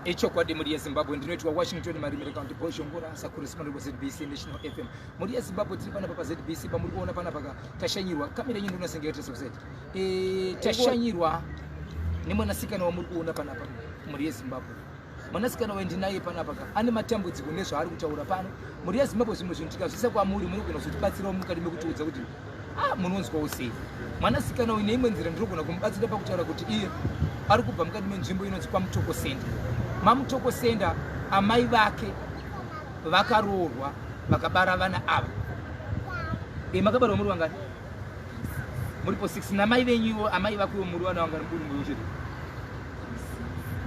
Ichokwadi mhuri yeZimbabwe, ndinoitwa Washington Marimire County Bozhongora sakurisipano rweZBC National FM. Mhuri yeZimbabwe, tiri panapa paZBC pamuri kuona panapa ka tashanyirwa kamera yenyu ndinosengereta soseti. E, tashanyirwa nemwanasikana wamuri kuona panapa mhuri yeZimbabwe. Mwanasikana wendinaye panapa ka ane matambudziko nezvaari kutaura pano. Mhuri yeZimbabwe, zvimwe zvinhu tikazvisa kwamuri munogona kuzotibatsirawo mukati mekutiudza kuti ah, munonzwawo sei mwanasikana uyu. Neimwe nzira ndinogona kumubatsira pakutaura kuti iye ari kubva mukati menzvimbo inonzi kwaMutoko Senda. MaMutoko Senda, amai vake vakaroorwa vakabara vana ava. E, makabarwa muri vangani? Muripo 6 namai venyu ivo amai vako ivo muri vana vangani? Muri muri chete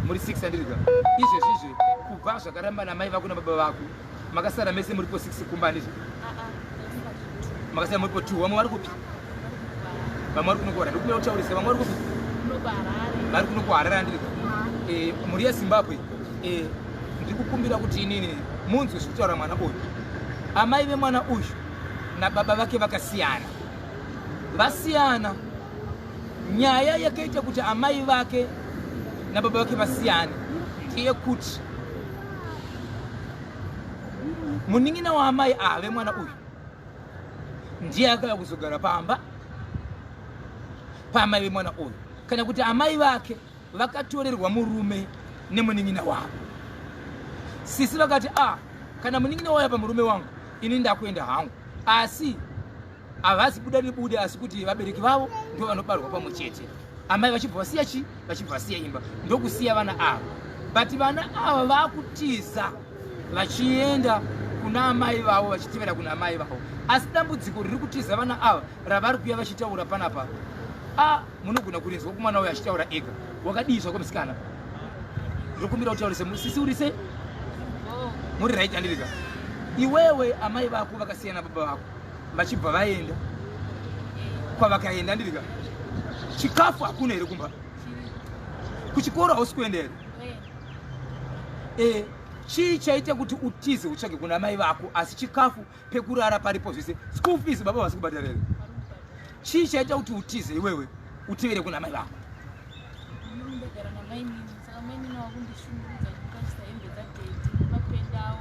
muri 6 andirika izvezvi izvi kubva zvakaramba namai vako nababa vako makasara mese muripo 6 kumba handizvo? Makasara muripo 2. Vamwe vari kupi? Vamwe vari kuno kuHarare. Ndikumbira kutaurisa, vamwe vari kupi? Vari kuno kuHarare andirika. Eh, mhuri yeZimbabwe, eh, ndiri kukumbira kuti inini munzwe zviri kutaura mwana uyu. Amai vemwana uyu nababa vake vakasiyana, vasiyana. Nyaya yakaita kuti amai vake nababa vake vasiyane ndeyekuti munin'ina waamai ava vemwana uyu ndiye akauya kuzogara pamba paamai vemwana uyu, kana kuti amai vake vakatorerwa murume nemunin'ina wavo. Sisi vakati, a ah, kana munin'ina wauya pamurume wangu, ini ndakuenda hangu. Asi havazi buda nebude, asi kuti vabereki vavo ndo vanobarwa pamwe chete. Amai vachibva vasiya chi vachibva vasiya imba, ndokusiya vana ava. But vana ava vakutiza vachienda kuna amai vavo, vachitevera kuna amai vavo. Asi dambudziko riri kutiza vana ava ravari kuya vachitaura panapa, a munogona kurinzwa kumwana uyo achitaura ega. Wakadii zvako musikana? Ndokumbira kutaurise sisi. Uri sei? Muri right andirika? Iwewe amai vako vakasiyana baba vako vachibva vaenda kwavakaenda andirika? Chikafu hakuna here kumba? Kuchikoro hausi kuenda here? E, chii chaita kuti utize utsvage kuna mai vako, asi chikafu, pekurara paripo zvese, school fees baba vasi kubhadhara here? Chii chaita kuti utize iwewe utevere kuna mai vako? Ndogara namainini, saka mainini wakundishungurudza nekukachisa hembe dzadaddy nemapendawo,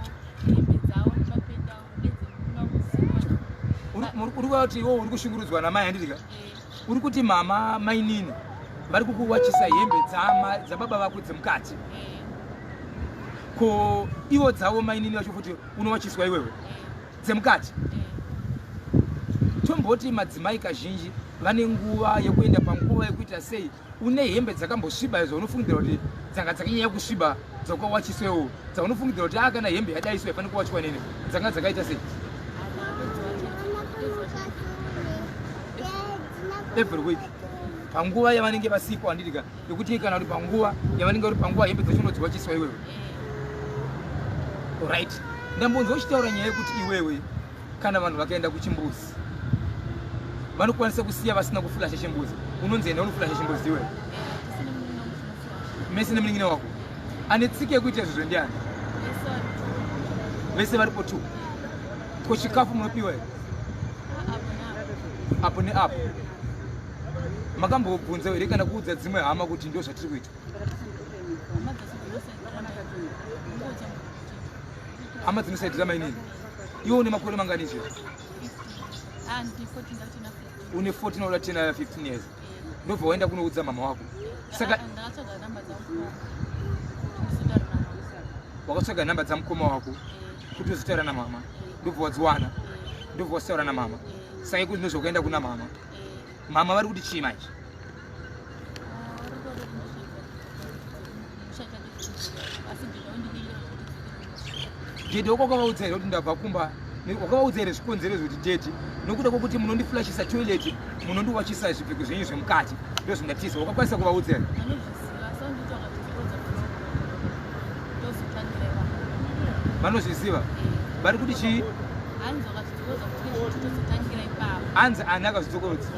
hembe dzavo nemapendawo edzemuno kusiona. Uri kuva kuti iwewe uri kushungurudzwa namai handitika? Uri kuti mama mainini vari kukuwachisa hembe dzababa vako dzemukati. Ko ivo dzavo mainini vacho futi unowachiswa iwewe dzemukati? Tomboti madzimai kazhinji vane nguva yekuenda panguva yekuita sei. Une hembe dzakambosviba izvo unofungidzira kuti dzanga dzakanyanya kusviba dzakawachiswewo, dzaunofungidzira kuti a kana hembe yadaiswa ifanira kuwachwa nene, dzanga dzakaita sei? Every week panguva yavanenge vasipo handitika yekuti kana kuti panguva yavanenge vari panguva, hembe dzacho unodziwachiswa iwewe? Right, ndambonzwa uchitaura nyaya yekuti iwewe kana vanhu vakaenda kuchimbuzi vanokwanisa kusiya vasina kufulasha chimbuzi, unonzi enda unofulasha chimbuzi iwewe mese nemunin'ina wako. Ane tsika yekuita izvozvo ndiani? Vese varipo tu. Ko chikafu munopiwa here? Apo neapo. Makambobvunza here kana kuudza dzimwe hama kuti ndo zvatiri kuita? Hama dzinosaidira mainini. Iwe une makore mangani izvezvi? Une 14 oda 10, 15 years. Ndobva waenda kunoudza mama wako? Saka wakatsvaga namba dzamukoma wako kuti uzotaura namama, ndobva wadziwana, ndobva wasitaura namama. Saka iko ndozva ukaenda kuna mama, mama vari kuti chii manje? Daddy wako wakavaudza here kuti ndabva kumba? Wakavaudza here zvikonzero zvekuti daddy, nokuda kwokuti munondiflashisa toilet, munondiwachisa zvipfeko zvenyu zvemukati, ndo zvindatiza? Wakakwanisa kuvaudza here? Vanozviziva? Vari kuti chii? Anzi ani akazvidzokorodza?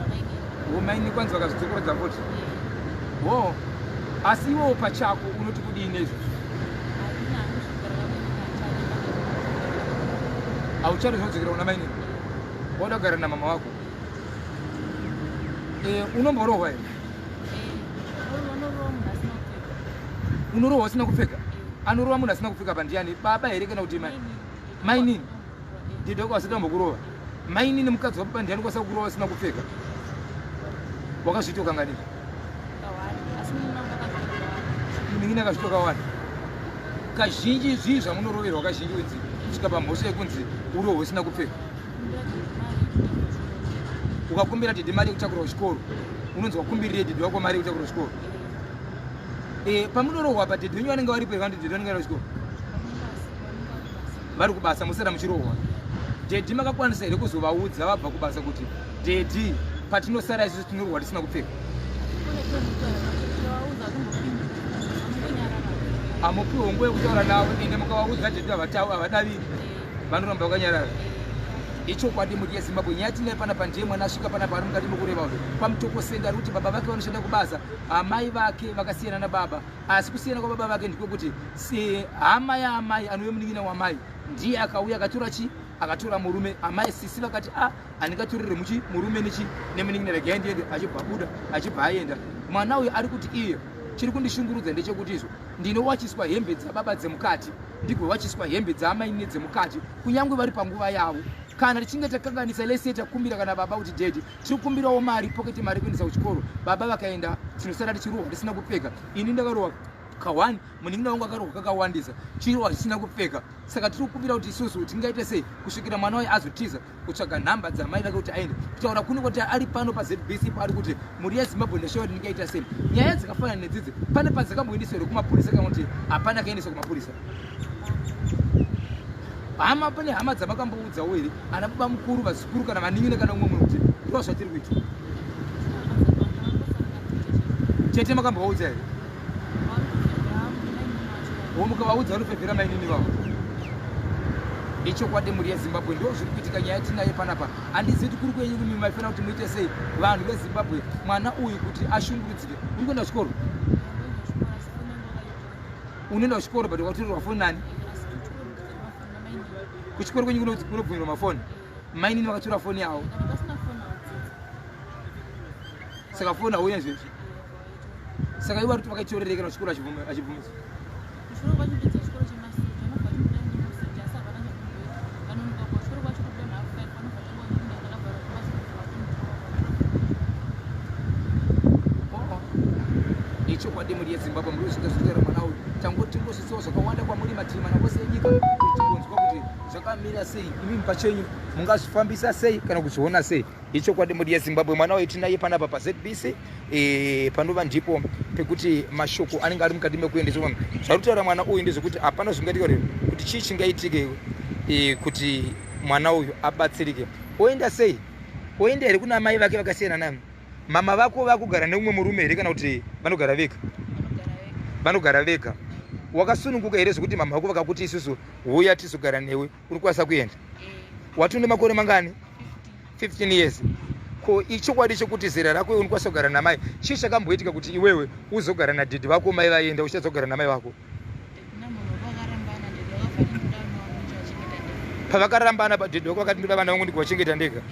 Umaini kwanzi vakazvidzokorodza futi wo. Asi iwewo pachako unoti kudii neizvozvo? Hauchadi zvinodzokera kuna mainini, wauda kugara namama wako. Eh, unomborohwa here? Unorohwa usina kupfeka? Anorova munhu asina kupfeka pandiani? Baba here kana kuti mai? Mainini. Dede wako asati ambokurova. Mainini mukadzi wababa ndiani kwasa kurova asina kupfeka? Wakazviita ukanganira? Munin'ina akazviita kawani. Kazhinji zvii zvamunoroverwa kazhinji kunzi kusvika pamhosva yekunzi urohwe usina kupfeka? Ukakumbira dede mari yekutakura kuchikoro unonzi wakumbirirei dede wako mari yekutakura kuchikoro? Eh, pamunorohwa apa dede wenyu vanenge varipo here kana kuti dede vanenge vari kuchikoro? Vari kubasa musara muchirohwa. Dedi makakwanisa here kuzovaudza vabva kubasa kuti dedi patinosara isusu tinorohwa tisina kupfeka? Hamupiwe nguva yekutaura navo ende mukavaudza dedi havadaviri vanoramba vakanyarara. Ichokwadi mhuri yeZimbabwe nyaya tinayo panapa ndiye mwana asvika panapa ari mukati mekureva uyu kwaMutoko Senda ari kuti baba vake vanoshanda kubasa amai vake vakasiyana nababa asi kusiyana kwababa vake ndikwekuti hama yaamai anove munin'ina wamai ndiye akauya akatora chi akatora murume amai sisi vakati a ah, handingatorere muchi murume nechi nemunin'ina regai ndiende achibva abuda achibva aenda mwana uyu ari kuti iye chiri kundishungurudza ndechekuti izvo ndinowachiswa hembe dzababa dzemukati ndigowachiswa hembe dzaamai nedzemukati kunyange vari panguva yavo kana tichinge takanganisa lese takumbira kana baba kuti dedi tiri kukumbirawo mari poketi mari kuendesa kuchikoro baba vakaenda tinosara tichirohwa tisina kupfeka ini ndakarohwa ka1 munin'ina wangu akarohwa kakawandisa chirohwa zvisina kupfeka saka tiri kukumbira kuti isusu tingaite sei kusvikira mwana waye azotiza kutsvaga nhamba dzamai vake kuti aende kutaura kuno kuti ari pano pazbc paari kuti mhuri yezimbabwe ndashaya kuti ndingaita sei nyaya dzakafanana nedzidzi pane padzakamboendeswa here kumapurisa kana kuti hapana kaendeswa kumapurisa hama pane hama dzamakamboudzawo here ana baba mukuru vazukuru kana vanin'ina kana umwe munhu kuti ndo zvatiri kuita tete makambovaudza here womukavaudza vanofevhera mainini vavo ichokwadi mhuri yezimbabwe ndo zviri kuitika nyaya tinayo panapa handizivi kuti kuri kwenyu kumi maifanira kuti muite sei vanhu vezimbabwe mwana uyu kuti ashungurudzike uri kuenda kuchikoro unoenda kuchikoro but wakatorerwa foni nani kuchikoro kwenyu kunobvumirwa mafoni mainini vakatora foni yavo saka foni hauya izvezvi saka ivo varikuti vakaitorerei kana kuchikoro achibvumidzwa ichokwadi mhuri yezimbabwe muri kuzvinga zvitaura mwana uyu tangoti tingosvitsawo zvakawanda kwamuri mativi mana ose enyika kuti tingonzwa kuti zvakamira sei imi pachenyu mungazvifambisa sei kana kuzviona sei ichokwadi mhuri yezimbabwe mwana uyu tinaye panapa pazbc e, panova ndipo pekuti mashoko anenge ari mukati mekuendeswa zvari kutaura mwana uyu ndezvekuti hapana zvingaitika kuti chii chingaitike e, kuti mwana uyu abatsirike oenda sei oenda here kuna amai vake vakasiyana nami mama vako vakugara neumwe murume here kana kuti vanogara vega vanogara vega wakasununguka here zvekuti mama vako vakakuti isusu huya tizogara newe uri kukwanisa kuenda eh. wati une makore mangani 15 years ko ichokwadi chekuti zera rako iwe unokwanisa kugara namai chii chakamboitika kuti iwewe uzogara nadhidhi vako mai vaenda uchazogara namai vako pavakarambana dhidhi vako vakati ndoda vana vangu ndigovachengeta ndega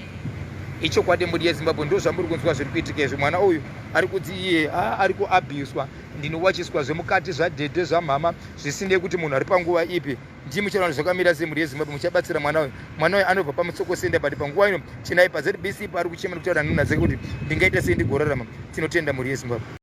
ichokwadi mhuri yezimbabwe ndo zvamuri kunzwa zviri kuitika izvi mwana uyu ari kuti iye ari kuabhuswa ndinowachiswa zvemukati zvadhedhe zvamhama zvisinei kuti munhu ari panguva ipi Ndimi muchaona zvakamira sei mhuri yeZimbabwe muchabatsira mwana uyu. Mwana uyu anobva paMutsoko Center but panguva ino chenai paZBC paari kuchema nekutaura nhunha dzake kuti ndingaita sei ndigorarama. Tinotenda mhuri yeZimbabwe.